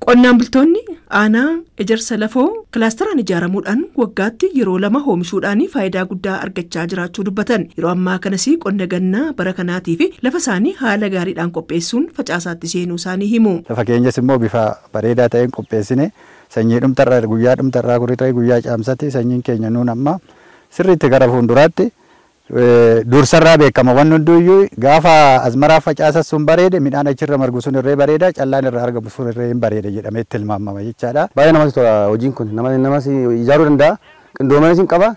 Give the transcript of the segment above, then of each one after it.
Qonnaan bultoonni aanaa Ejersa Lafoo kilaasteraan ijaaramuudhaan waggaatti yeroo 2 oomishuudhaan faayidaa guddaa argachaa jiraachuu dubbatan. Yeroo ammaa kanas qonna gannaa bara kanaatii fi lafa isaanii haala gaariidhaan qopheessuun facaasaatti seenuu isaanii himu. Lafa keenyas immoo bifa bareedaa ta'een qopheessine sanyii dhumtarraa guyyaa dhumtarraa kurii ta'e guyyaa caamsatti sanyiin keenya nuun amma sirriitti gara fuulduraatti dursarraa beekama. Wanni hunduyyuu gaafa azmaraa facaasa sun bareede midhaan achirra margu sun irree bareeda, callaan irraa argamu sun irree hin bareeda jedhamee tilmaamama jechaadha. Baay'ee namatti tola hojiin kun, namas ijaaruu danda'a, qindoominas hin qaba,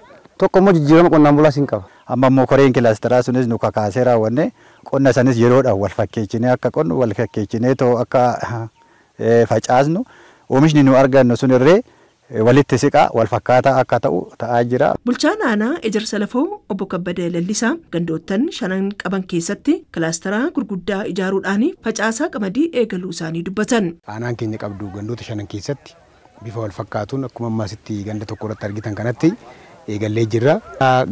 tokko immoo jijjiirama qonnaan bulaas hin qaba. Amma immoo koreen kilaasteraa sunis nu kakaasee raawwanne qonna sanis yeroodhaan wal fakkeechinee akka qonnu wal fakkeechinee too akka facaasnu oomishni nu argannu sun irree walitti siqaa wal fakkaataa akka ta'u ta'aa jira. Bulchaan aanaa Ejersa Lafoo obbo Kabbada Lallisaa gandoottan 5 qaban keessatti kilaasteraa gurguddaa ijaaruudhaan facaasaa qamadii eegaluu isaanii dubbatan. Aanaan keenya qabdu gandoota 5 keessatti bifa wal fakkaatuun akkuma ammaasitti ganda tokko irratti argitan kanatti eegallee jirra.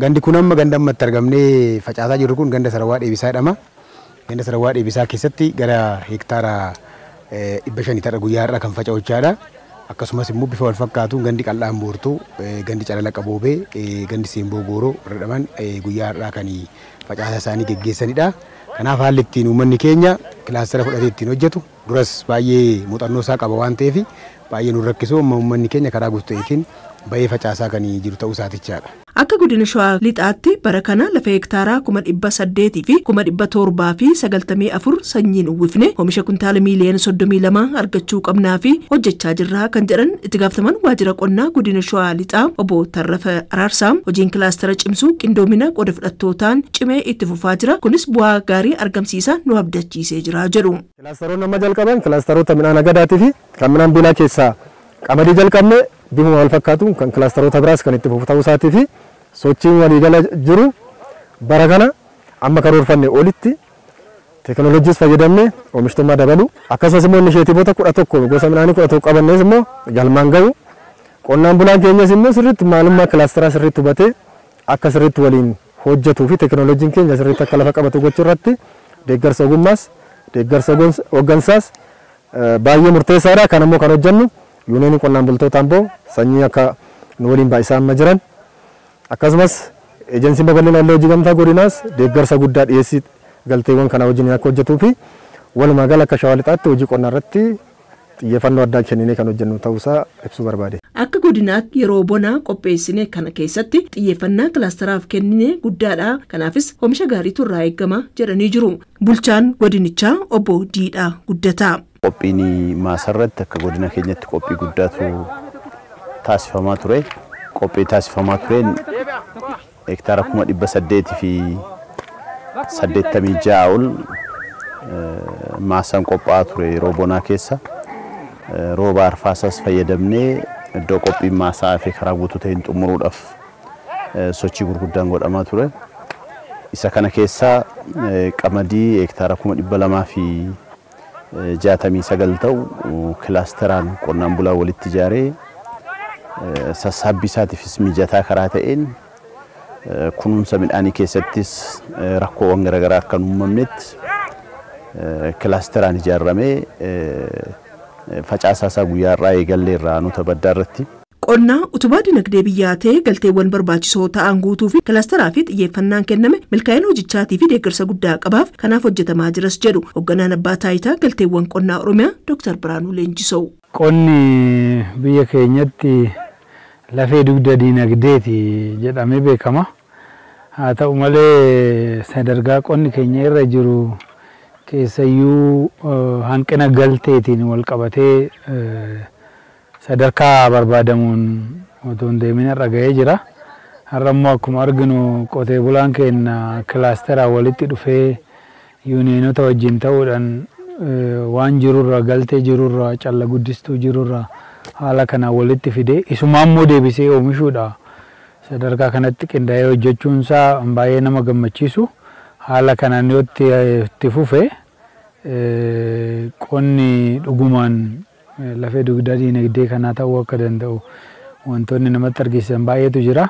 Gandi kun amma ganda ammatti argamnee facaasaa jirru kun ganda Sarawwaa Dheebisaa jedhama. Ganda Sarawwaa Dheebisaa keessatti gara hektaara 500 ta'e guyyaa har'a kan faca'u jechaadha. Akkasumas immoo bifa wal fakkaatuun gandi Qal'aan Boortuu, gandi Calala Qaboobee, gandi Seemboo Gooroo jedhaman guyyaa har'aa kan facaasa isaanii geggeessanidha. Kanaaf haalli ittiin uummanni keenya kilaastera fudhatee ittiin hojjetu duras baay'ee muuxannoo isaa qaba waan ta'eef baay'ee nu rakkisu amma uummanni keenya karaa guutuu ta'eetiin baay'ee facaasaa kan jiru ta'uu isaatichaadha. Akka godina Shawaa Lixaatti bara kana lafa hektaaraa 800,000 fi 794,000 sanyiin uwwifne oomisha kuntaala miiliyoona 32 argachuu qabnaa fi hojjechaa jirra kan jedhan itti gaafataman waajjira qonnaa godina Shawaa Lixaa obbo Tarrafa Araarsaa hojiin kilaastera cimsuu qindoomina qooda fudhattootaan cimee itti fufaa jira, kunis bu'aa gaarii argamsiisa nu abdachiisee jira jedhu. Kilaasteroonni amma jalqaban kilaasteroota midhaan agadaatii fi kan midhaan biilaa keessaa qamadii jalqabne bifuma wal fakkaatuun kan kilaasteroota biraas kan itti fufu ta'uu isaatii fi sochiin waliigala jiru bara kana amma karoorfanne olitti teekinooloojiis fayyadamne oomishtummaa dabalu akkasumas immoo inisheetiivota 11 gosa midhaanii 11 qabannees immoo galmaan gahu qonnaan bulaan keenyas immoo sirriitti maalummaa kilaasteraa sirriitti hubatee akka sirriitti waliin hojjetuu fi teekinooloojiin keenya sirriitti akka lafa qabatu gochuu irratti deeggarsa ogummaas deeggarsa hooggansaas baay'ee murteessaadha. Kan immoo kan hojjennu yuuniyoonii qonnaan bultoota Amboo sanyii akka nu waliin baay'isaa amma jiran akkasumas ejensiin babal'ina hojii gamtaa godinaas deeggarsa guddaa dhiyeessii galteewwan kana wajjin akka hojjetuu fi walumaa gala akka Shawaa Lixaatti hojii qonnaa irratti xiyyeeffannoo addaa kenninee kan hojjennu ta'uusaa ibsuu barbaade. Akka godinaatti yeroo bonaa qopheessine kana keessatti xiyyeeffannaa kilaasteraaf kennine guddaadha. Kanaafis oomisha gaariitu irraa eegama jedhanii jiru. Bulchaan godinichaa obbo Diidhaa Guddataa. Qophiin maasarratti akka godina keenyatti qophii guddaatu taasifamaa ture. Qophii taasifamaa tureen hektaara 886,000 ol maasaan qophaa'aa ture yeroo bonaa keessa. Rooba arfaasaas fayyadamnee iddoo qophiin maasaa fi karaa guutuu ta'een xumuruudhaaf sochii gurguddaan godhamaa ture. Isa kana keessaa qamadii hektaara 269,000 ta'u kilaasteraan qonnaan bulaa walitti ijaaree sassaabbii isaatiifis mijataa karaa ta'een kunuunsa midhaanii keessattis rakkoowwan garaagaraa akka hin uumamnetti kilaasteraan ijaaramee facaasaa isaa guyyaa irraa eegallee irraa nuta baddaa irratti. Qonnaa utubaa dinagdee biyyaa ta'e galteewwan barbaachisoo ta'an guutuu fi kilaasteraa fi xiyyeeffannaan kenname milkaa'ina hojichaatii fi deeggarsa guddaa qabaaf kanaaf hojjetamaa jiras jedhu hoogganaan abbaa taayitaa galteewwan qonnaa Oromiyaa Dr. Biraanuu Leenjisoo. Qonni biyya keenyatti lafee dugda dinagdeeti jedhamee beekama. Haa ta'u malee sadarkaa qonni keenya irra jiru keessayyuu hanqina galteetiin wal qabatee sadarkaa barbaadamuun otoo hin deemin irra ga'ee jira. Har'a immoo akkuma arginu qotee bulaan keenya kilaasteraa walitti dhufee yuuniyoonota wajjin ta'uudhaan waan jirurra galtee jirurra calla guddistuu jirurra haala kanaan walitti fidee isumaan immoo deebisee oomishuudha. Sadarkaa kanatti qindaa'ee hojjechuun isaa baay'ee nama gammachiisu. Haala kanaan yoo itti fufe qonni dhugumaan lafee dugdaa dinagdee kanaa ta'uu akka danda'u wantoonni namatti argisiisan baay'eetu jira.